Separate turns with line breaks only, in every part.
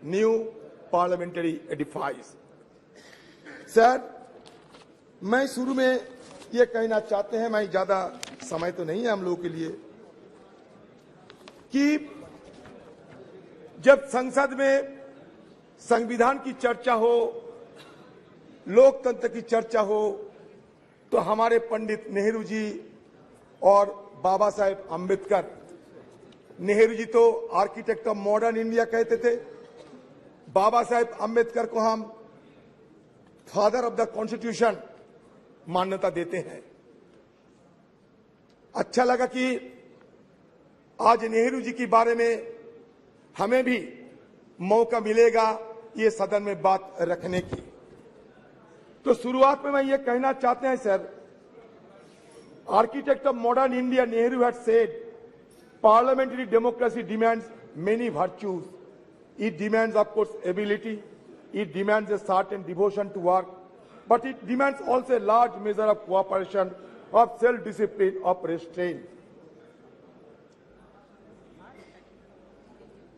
new parliamentary edifice. Sir, मैं शुरू में ये कहना चाहते हैं, मैं ज्यादा समय तो नहीं है हम लोगों के लिए, कि जब संसद में संविधान की चर्चा हो, लोकतंत्र की चर्चा हो, तो हमारे पंडित नेहरू जी और बाबा साहेब अंबेडकर, नेहरू जी तो आर्किटेक्ट ऑफ मॉडर्न इंडिया कहते थे, बाबा साहेब अंबेडकर को हम फादर ऑफ the constitution मान्यता देते हैं। अच्छा लगा कि आज नेहरू जी के बारे में हमें भी मौका मिलेगा ये सदन में बात रखने की। तो शुरुआत में मैं ये कहना चाहते हैं sir, architect of modern India Nehru had said, parliamentary democracy demands many virtues. It demands, of course, ability. It demands a certain devotion to work, but it demands also a large measure of cooperation, of self-discipline, of restraint.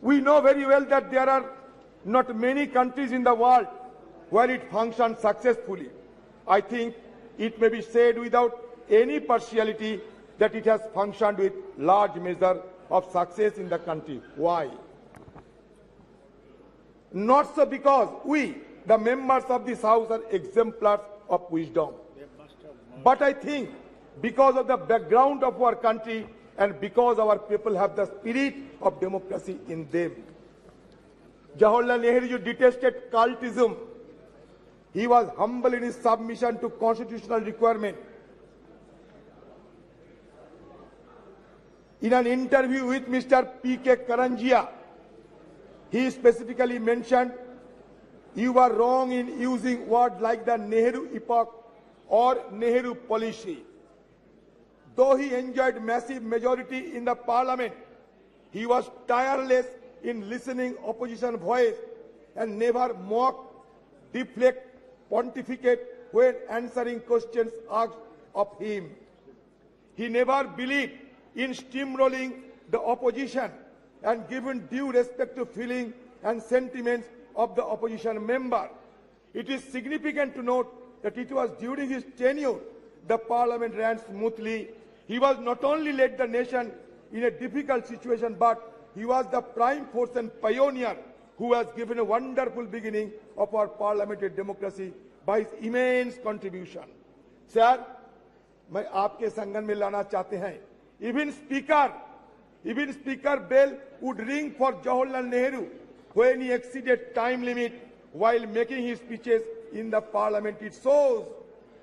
We know very well that there are not many countries in the world where it functions successfully. I think it may be said without any partiality that it has functioned with large measure of success in the country. Why? Not so because we, the members of this house, are exemplars of wisdom. But I think because of the background of our country and because our people have the spirit of democracy in them. Jawaharlal Nehru detested cultism. He was humble in his submission to constitutional requirement. In an interview with Mr. P.K. Karanjia, he specifically mentioned, you are wrong in using words like the Nehru epoch or Nehru policy. Though he enjoyed massive majority in the parliament, he was tireless in listening opposition voice and never mock, deflect, pontificate when answering questions asked of him. He never believed in steamrolling the opposition and given due respect to feeling and sentiments of the opposition member. It is significant to note that it was during his tenure the parliament ran smoothly. He was not only led the nation in a difficult situation, but he was the prime force and pioneer who has given a wonderful beginning of our parliamentary democracy by his immense contribution. Sir, मैं आपके संगन में लाना चाहते हैं, even speaker bell would ring for Jawaharlal Nehru when he exceeded time limit while making his speeches in the parliament. It shows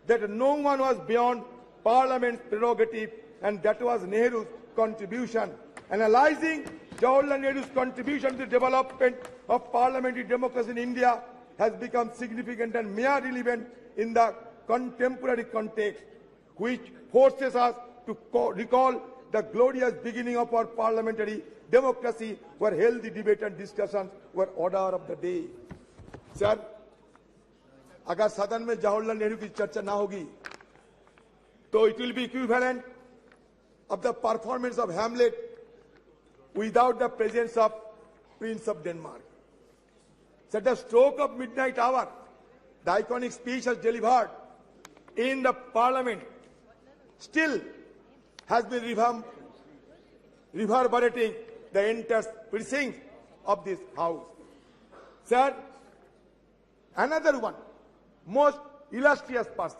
that no one was beyond parliament's prerogative, and that was Nehru's contribution. Analyzing Jawaharlal Nehru's contribution to the development of parliamentary democracy in India has become significant and mere relevant in the contemporary context, which forces us to recall the glorious beginning of our parliamentary democracy, where healthy debate and discussions were order of the day. Sir, अगर सदन में जवाहरलाल नेहरू की चर्चा ना होगी तो it will be equivalent of the performance of Hamlet without the presence of Prince of Denmark. So at the stroke of midnight hour, the iconic speech has delivered in the parliament still has been reverberating the entire precinct of this house. Sir, another one, most illustrious person,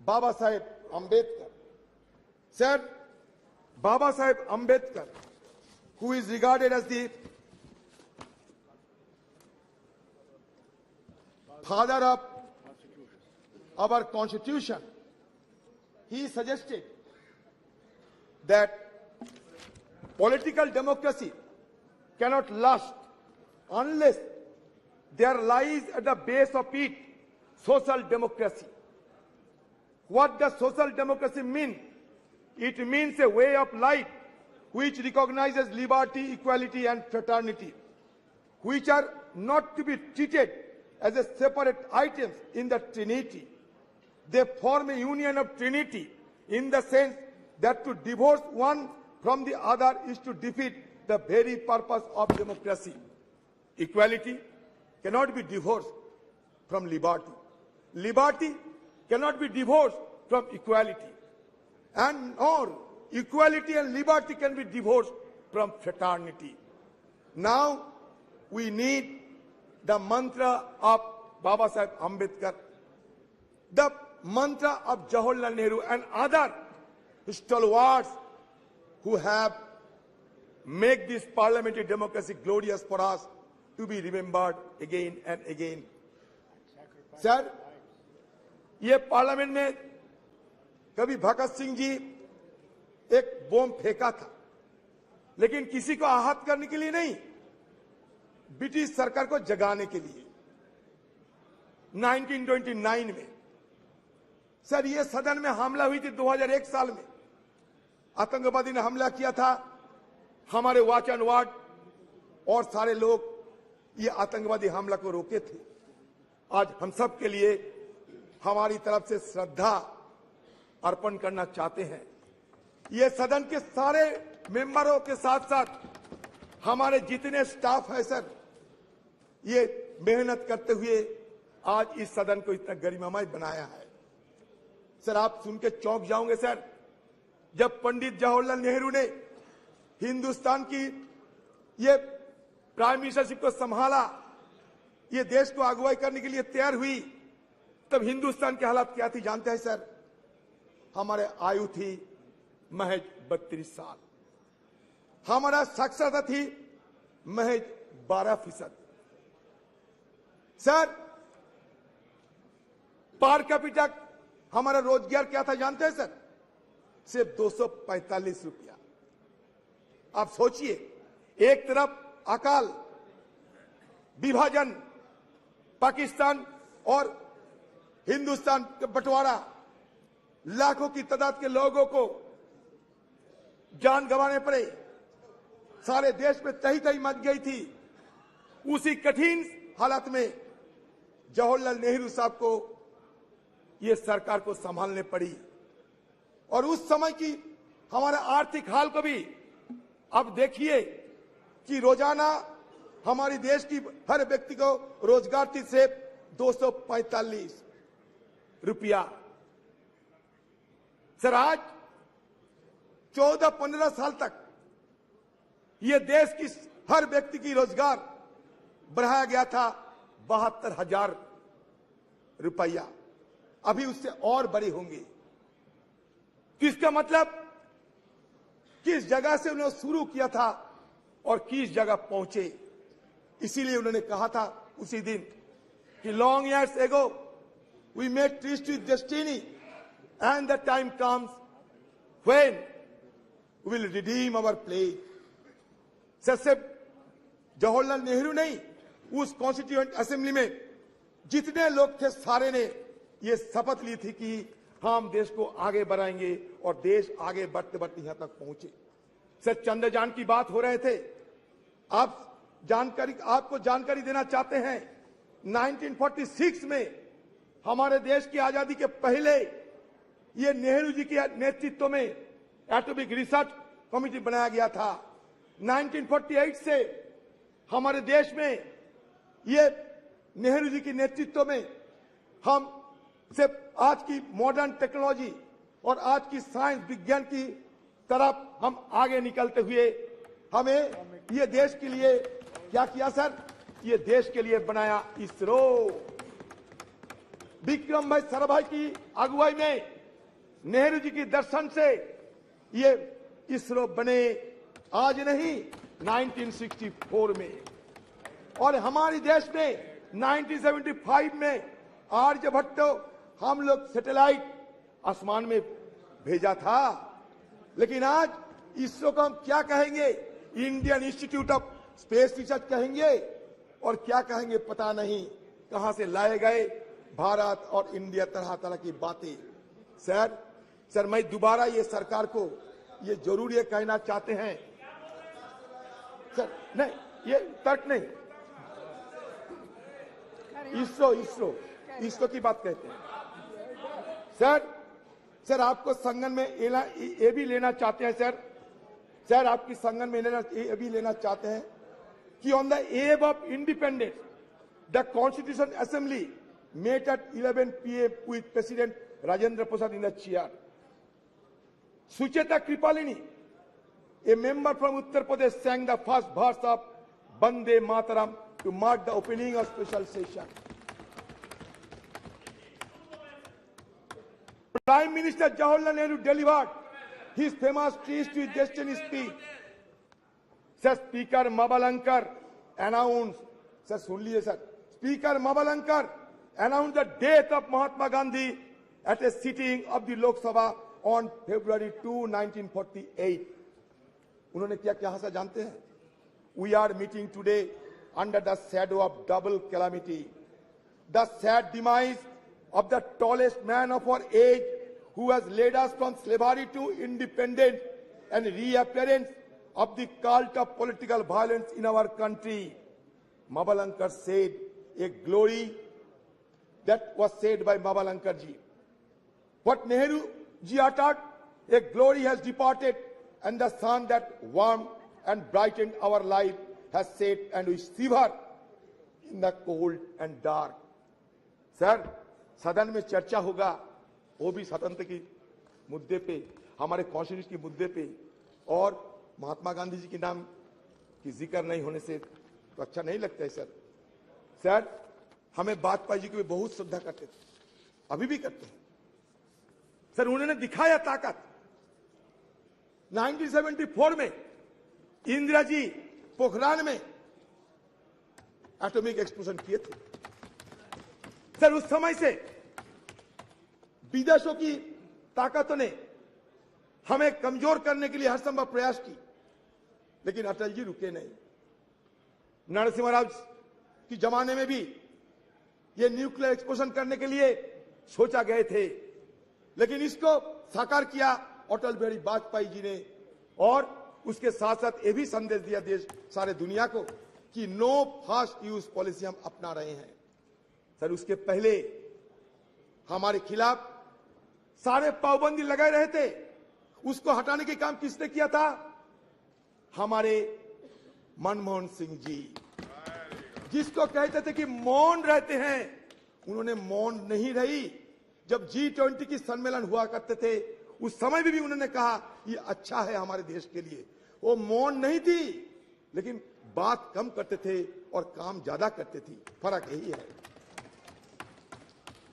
Baba Saheb Ambedkar. Sir, Baba Saheb Ambedkar, who is regarded as the father of our constitution, he suggested that political democracy cannot last unless there lies at the base of it social democracy. What does social democracy mean? It means a way of life which recognizes liberty, equality and fraternity, which are not to be treated as a separate items in the Trinity. They form a union of Trinity in the sense that to divorce one from the other is to defeat the very purpose of democracy. Equality cannot be divorced from liberty. Liberty cannot be divorced from equality. And nor equality and liberty can be divorced from fraternity. Now we need the mantra of Babasaheb Ambedkar, the mantra of Jawaharlal Nehru and other stalwarts who have made this parliamentary democracy glorious for us to be remembered again and again. Sir, ये पार्लियामेंट में कभी भगत सिंह जी एक बम फेंका था, लेकिन किसी को आहत करने के लिए नहीं, ब्रिटिश सरकार को जगाने के लिए। 1929 में सर ये सदन में हमला हुई थी। 2001 साल में आतंकवादी ने हमला किया था। हमारे वॉच एंड वार्ड और सारे लोग ये आतंकवादी हमला को रोके थे। आज हम सब के लिए हमारी तरफ से श्रद्धा अर्पण करना चाहते हैं। ये सदन के सारे मेंबरों के साथ साथ हमारे जितने स्टाफ है सर, ये मेहनत करते हुए आज इस सदन को इतना गरिमामय बनाया है। सर, आप सुन के चौंक जाओगे सर, जब पंडित जवाहरलाल नेहरू ने हिंदुस्तान की ये प्राइम मिनिस्टरशिप को संभाला, ये देश को अगुवाई करने के लिए तैयार हुई, तब हिंदुस्तान की हालत क्या थी जानते हैं सर? हमारे आयु थी महज 32 साल, हमारा साक्षरता थी महज 12%। सर, पर कैपिटा हमारा रोजगार क्या था जानते हैं सर? सिर्फ 245 रुपया। आप सोचिए, एक तरफ अकाल, विभाजन, पाकिस्तान और हिंदुस्तान का बंटवारा, लाखों की तादाद के लोगों को जान गंवाने पड़े, सारे देश में तही तही मच गई थी। उसी कठिन हालत में जवाहरलाल नेहरू साहब को ये सरकार को संभालने पड़ी। और उस समय की हमारे आर्थिक हाल को भी अब देखिए कि रोजाना हमारे देश की हर व्यक्ति को रोजगार थी सिर्फ 245 रुपया। सर, आज 14-15 साल तक ये देश की हर व्यक्ति की रोजगार बढ़ाया गया था 72,000 रुपया, अभी उससे और बड़ी होंगी। तो इसका मतलब किस जगह से उन्होंने शुरू किया था और किस जगह पहुंचे। इसीलिए उन्होंने कहा था उसी दिन कि long years ago we made tryst with destiny and the time comes when we will redeem our pledge. Sir, सिर्फ जवाहरलाल नेहरू नहीं, उस कॉन्स्टिट्यूएंट असेंबली में जितने लोग थे सारे ने ये शपथ ली थी कि हम देश को आगे बढ़ाएंगे और देश आगे बढ़ते बढ़ते यहां तक पहुंचे। सर, चंद्रयान की बात हो रहे थे, आप जानकारी आपको जानकारी देना चाहते हैं, 1946 में हमारे देश की आजादी के पहले ये नेहरू जी के नेतृत्व में एटॉमिक रिसर्च कमेटी बनाया गया था। 1948 से हमारे देश में ये नेहरू जी के नेतृत्व में हम सिर्फ आज की मॉडर्न टेक्नोलॉजी और आज की साइंस विज्ञान की तरफ हम आगे निकलते हुए हमें ये देश के लिए क्या किया सर? ये देश के लिए बनाया इसरो। विक्रम भाई साराभाई की अगुवाई में नेहरू जी की दर्शन से ये इसरो बने, आज नहीं 1964 में। और हमारे देश में 1975 में आर्यभट्ट हम लोग सैटेलाइट आसमान में भेजा था। लेकिन आज इसरो को हम क्या कहेंगे? Indian Institute of Space Research कहेंगे और क्या कहेंगे पता नहीं कहां से लाए गए भारत और इंडिया तरह तरह की बातें। सर सर मैं दोबारा ये सरकार को ये जरूर ये कहना चाहते हैं सर, नहीं ये तर्क नहीं, इसरो इसरो इसरो की बात कहते हैं सर। सर आपको संगन में ये भी लेना चाहते हैं सर, सर आपकी संगन में लेना ये भी लेना चाहते हैं। कि on the eve of independence, the Constitution Assembly met at 11 p.m. with President Rajendra Prasad in the chair. Sucheta Kripalini, a member from Uttar Pradesh, sang the first verse of Bande Mataram to mark the opening of special session. Prime Minister Jawaharlal Nehru delivered his famous Trees to Destiny speech. Sir, Speaker Mavalankar announced, sir, सुन लीजिए sir, Speaker Mavalankar announced the death of Mahatma Gandhi at a sitting of the Lok Sabha on February 2, 1948. उन्होंने क्या क्या सर, जानते हैं? We are meeting today under the shadow of double calamity. The sad demise of the tallest man of our age who has led us from slavery to independence and reappearance of the cult of political violence in our country. Mavalankar said, a glory that was said by Mavalankar ji. What Nehru ji uttered, a glory has departed and the sun that warmed and brightened our life has set and we shiver in the cold and dark. Sir, सदन में चर्चा होगा, वो भी स्वतंत्र की मुद्दे पे, हमारे कॉन्स्टिट्यूशन के मुद्दे पे, और महात्मा गांधी जी के नाम की जिक्र नहीं होने से तो अच्छा नहीं लगता है सर। सर, हमें वाजपेयी जी की भी बहुत श्रद्धा करते थे, अभी भी करते हैं सर। उन्होंने दिखाया ताकत। 1974 में इंदिरा जी पोखरान में एटॉमिक एक्सप्लोजन किए थे सर। उस समय से विदेशों की ताकतों ने हमें कमजोर करने के लिए हर संभव प्रयास की, लेकिन अटल जी रुके नहीं। नरसिम्हा राव की जमाने में भी ये न्यूक्लियर एक्सप्लोजन करने के लिए सोचा गए थे, लेकिन इसको साकार किया अटल बिहारी वाजपेयी जी ने, और उसके साथ साथ ये भी संदेश दिया देश सारे दुनिया को कि नो फास्ट यूज पॉलिसी हम अपना रहे हैं सर। उसके पहले हमारे खिलाफ सारे पाबंदी लगाए रहे थे, उसको हटाने के काम किसने किया था? हमारे मनमोहन सिंह जी, जिसको कहते थे कि मौन रहते हैं, उन्होंने मौन नहीं रही। जब G20 की सम्मेलन हुआ करते थे, उस समय भी उन्होंने कहा ये अच्छा है हमारे देश के लिए। वो मौन नहीं थी, लेकिन बात कम करते थे और काम ज्यादा करते थे, फर्क यही है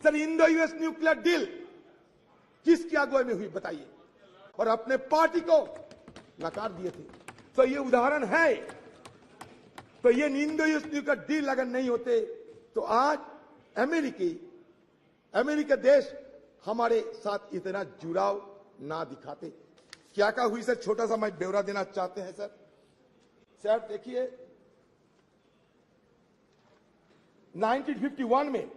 sir. Indo US nuclear deal किसकी अगुवाई में हुई बताइए? और अपने पार्टी को नकार दिए थे। तो ये उदाहरण है। तो ये इंडो यूएस न्यूक्लियर डील अगर नहीं होते तो आज अमेरिका देश हमारे साथ इतना जुड़ाव ना दिखाते। क्या क्या हुई सर, छोटा सा मैं ब्यौरा देना चाहते हैं सर। सर देखिए, 1951 में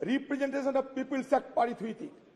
रिप्रेजेंटेशन ऑफ पीपल्स एक्ट पारित हुई थी।